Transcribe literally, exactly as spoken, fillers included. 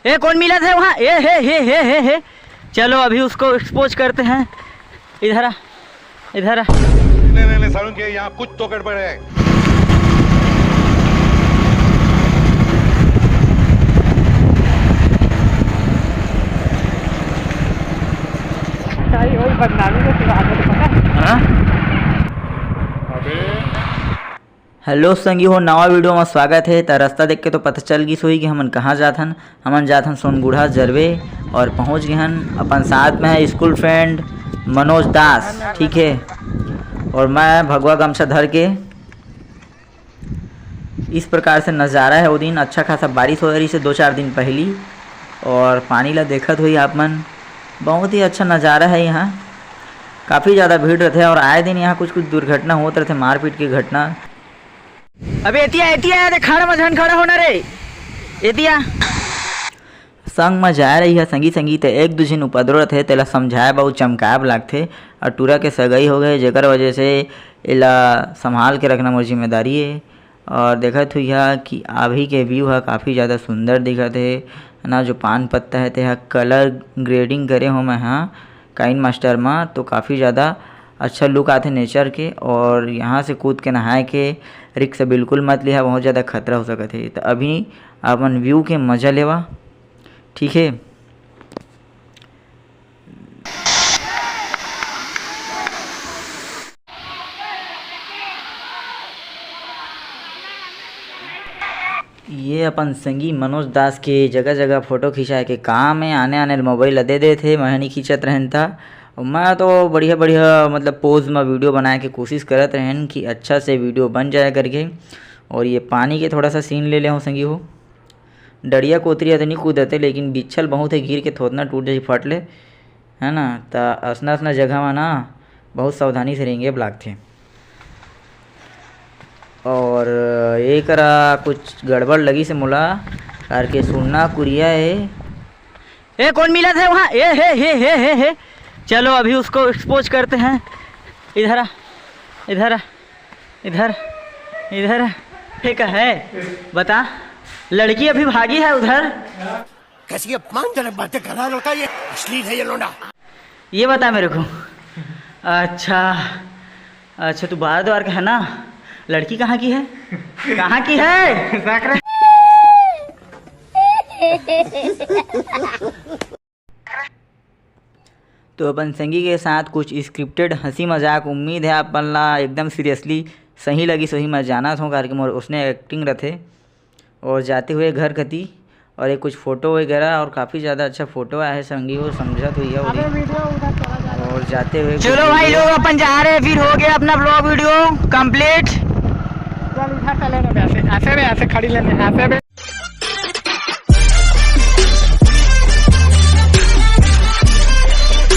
ए, कौन मिला था वहाँ? ए, हे, हे, हे, हे, हे। चलो, अभी उसको एक्सपोज करते हैं। इधर आ, इधर आ। नहीं, नहीं, नहीं, सारुण के यहाँ कुछ तो गड़बड़ है। सारी वही बदनामी को सुना दो, पता है? हाँ? अबे। हेलो संगी हो, नवा वीडियो में स्वागत है। त रास्ता देख के तो पता चल गिस होही कि हमन कहाँ जात हन। हमन जात हन सोनगुढ़ा जरवे और पहुँच गए हन। अपन साथ में है स्कूल फ्रेंड मनोज दास, ठीक है, और मैं भगवा गमछा धर के। इस प्रकार से नज़ारा है। वो दिन अच्छा खासा बारिश हो रही से दो चार दिन पहली, और पानी ला देखत हुई आप मन, बहुत ही अच्छा नज़ारा है यहाँ। काफ़ी ज़्यादा भीड़ रहते हैं और आए दिन यहाँ कुछ कुछ दुर्घटना होत रहते, मारपीट की घटना। अबे एतिया, एतिया, देख, खड़ा मत, झन खड़ा होना रे, एतिया। संग म जाए रही है संगी संगी, ते एक दू झिन उपद्रव रथे, तेला समझाए बर, चमकाए बर लागथे। अउ टूरा के सगाई हो गए, जेकर वजह से एला संभाल के रखना मोर जिम्मेदारी है। और देखत हुई हा कि अभी के व्यू हा काफ़ी ज़्यादा सुंदर दिखत हे ना, जो पान पत्ता है ते हा कलर ग्रेडिंग करे हो मैं हा काइन मास्टर मा, तो काफ़ी ज़्यादा अच्छा लुक आथे नेचर के। और यहाँ से कूद के नहाए के रिस्क बिल्कुल मत लिहा, बहुत ज़्यादा खतरा हो सकत हे। तो अभी अपन व्यू के मज़ा लेवा, ठीक है। ये अपन संगी मनोज दास के जगह जगह फोटो खिंचाए के काम है, आने आने मोबाइल ला दे देथे, मैं नहीं खींचत रहन था। मैं तो बढ़िया बढ़िया मतलब पोज में वीडियो बनाए के कोशिश करत रहन कि अच्छा से वीडियो बन जाए करके। और ये पानी के थोड़ा सा सीन ले ले हूँ संगी हो। डड़िया कोतरी ह तो नहीं कूदते, लेकिन बिच्छल बहुत है, गिर के थोतना टूट जाही फट ले, है ना। त असना असना जगह में ना बहुत सावधानी से रेंगे बर लागथे। और ये करा कुछ गड़बड़ लगी से मोला, करके सुनना कुरिया है। ए, कौन मिला था वहाँ? ए, हे, हे, हे, हे, हे। चलो, अभी उसको एक्सपोज करते हैं। इधर आ, इधर आ, इधर, इधर। ठीक है, बता, लड़की अभी भागी है उधर। कैसी अपमानजनक बातें कर रहा है लड़का, ये अश्लील है ये लोंडा। ये बता मेरे को, अच्छा, अच्छा, तू बार द्वार का है ना, लड़की कहाँ की है? कहाँ की है? तो अपन संगी के साथ कुछ स्क्रिप्टेड हंसी मजाक, उम्मीद है अपन ला एकदम सीरियसली सही लगी, सही मैं जानत हूँ, करके मोर उसने एक्टिंग रथे। और जाते हुए घर कती, और ये कुछ फोटो वगैरह, और काफ़ी ज़्यादा अच्छा फोटो आया है संगी हो, समझत हुई है वो दिन। और जाते हुए चलो भाई लोग, अपन जा रहे हैं, फिर हो गया अपना ब्लॉग वीडियो कंप्लीट। चल, इधर चले ना, ऐसे, ऐसे में ऐसे खड़ी लेने, ऐसे में।